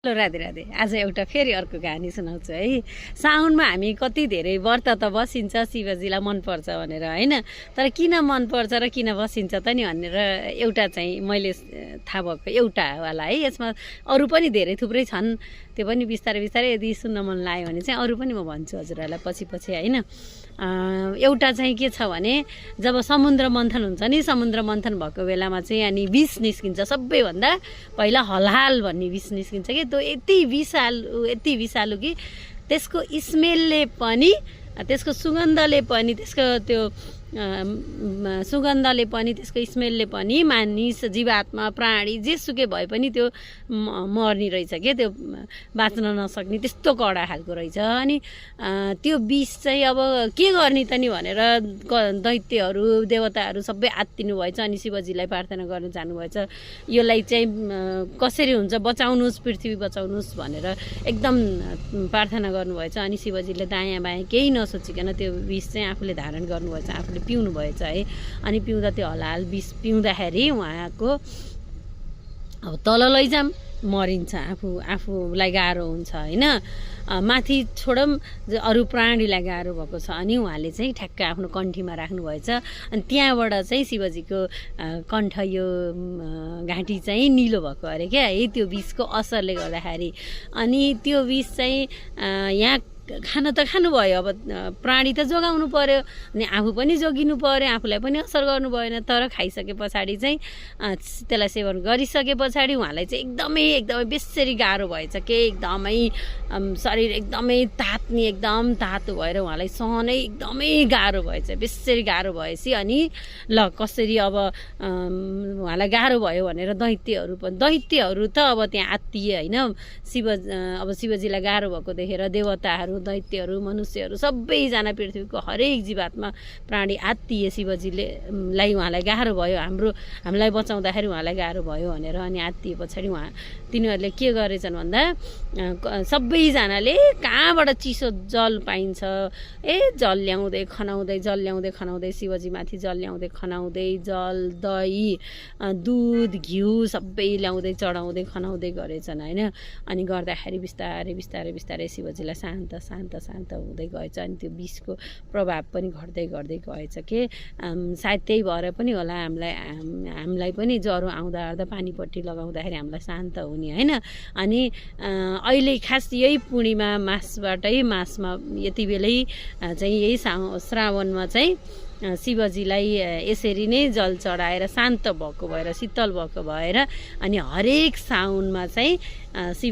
Hello Radhe Radhe. आज एउटा फेरि अर्को कहानी सुनाउँछु है। साउनमा हामी कति धेरै व्रत त बसिन्छ शिवजीलाई मनपर्छ भनेर होइन, तर किन मनपर्छ र किन बसिन्छ त नि भनेर एउटा चाहिँ मैले थाहा भएको एउटा वाला है। यसमा अरू पनि धेरै थुप्रै छन्, त्यो पनि बिस्तारै बिस्तारै यदि सुन्न मन लाग्यो भने चाहिँ अरू पनि म भन्छु हजुरहरूलाई पछि पछि होइन। एउटा चाहिँ के छ भने जब समुद्र मन्थन हुन्छ नि, समुद्र मन्थन भएको बेलामा चाहिँ अनि विष निस्किन्छ। सबैभन्दा पहिला हलाल भन्ने विष निस्किन्छ कि त्यो यति विषालु कि त्यसको स्मेलले पनि, त्यसको सुगन्धले पनि, त्यसको त्यो सुगन्धले पनि, त्यसको स्मेलले पनि मानिस जीवात्मा प्राणी जेसुकै भए पनि त्यो मर्ने रहेछ क्या, त्यो बाँच्न नसक्ने त्यस्तो कडा खालको रहेछ। अनि त्यो विष चाहिँ अब के गर्ने त नि भनेर दैत्यहरू देवताहरू सबै आत्तिनु भएछ। अनि शिवजीलाई प्रार्थना गर्न जानुभएछ, यसलाई चाहिँ कसरी हुन्छ बचाउनुहोस्, पृथ्वी बचाउनुहोस् भनेर एकदम प्रार्थना गर्नुभएछ। अनि शिवजीले दायाँ बायाँ केही नसोचिकन त्यो विष चाहिँ आफूले धारण गर्नुभएछ, आफूले पिउनु भएछ है। अनि पिउँदा त्यो हलाल विष पिउँदाखेरि उहाँको अब तल लैजाम मरिन्छ, आफूलाई गाह्रो हुन्छ होइन। माथि छोडौँ अरू प्राणीलाई गाह्रो भएको छ। अनि उहाँले चाहिँ ठ्याक्क आफ्नो कण्ठीमा राख्नुभएछ। अनि त्यहाँबाट चाहिँ शिवजीको कण्ठ यो घाँटी चाहिँ निलो भएको अरे क्या है, त्यो विषको असरले गर्दाखेरि। अनि त्यो विष चाहिँ यहाँ खान त खानुभयो, अब प्राणी त जोगाउनु पर्यो, अनि आफू पनि जोगिनु पर्यो, आफूलाई पनि असर गर्नु भएन। तर खाइसके पछाडि चाहिँ त्यसलाई सेवन गरिसके पछाडि उहाँलाई चाहिँ एकदमै बेसरी गाह्रो भएछ के, एकदमै शरीर एकदमै तात्ने, एकदम तातो भएर उहाँलाई सहनै एकदमै गाह्रो भएछ, बेसरी गाह्रो भएपछि अनि ल कसरी अब उहाँलाई गाह्रो भयो भनेर दैत्यहरू त अब त्यहाँ आत्तिए होइन। अब शिवजीलाई गाह्रो भएको देखेर देवताहरू, दैत्यहरू, मनुष्यहरू सबैजना पृथ्वीको हरेक जीवात्मा प्राणी आत्तिए शिवजीलाई उहाँलाई गाह्रो भयो, हामीलाई बचाउँदाखेरि उहाँलाई गाह्रो भयो भनेर। अनि आत्तिए पछाडि तिनीहरूले के गरेछन् भन्दा सबैजनाले कहाँबाट चिसो जल पाइन्छ जल ल्याउँदै खनाउँदै शिवजीमाथि जल ल्याउँदै खनाउँदै जल, दही, दुध, घिउ सबै ल्याउँदै चढाउँदै खनाउँदै गरेछन् होइन। अनि गर्दाखेरि बिस्तारै शिवजीलाई शान्त हुँदै गएछ। अनि त्यो विषको प्रभाव पनि घट्दै गएछ के, सायद त्यही भएर पनि होला हामीलाई पनि ज्वरो आउँदा पानीपट्टि लगाउँदाखेरि हामीलाई शान्त हुने होइन। अनि अहिले खास यही पूर्णिमा मासमा यति बेलै चाहिँ यही श्रावणमा चाहिँ शिवजीलाई यसरी नै जल चढाएर शान्त भएको भएर, शीतल भएको भएर अनि हरेक साउनमा चाहिँ शिव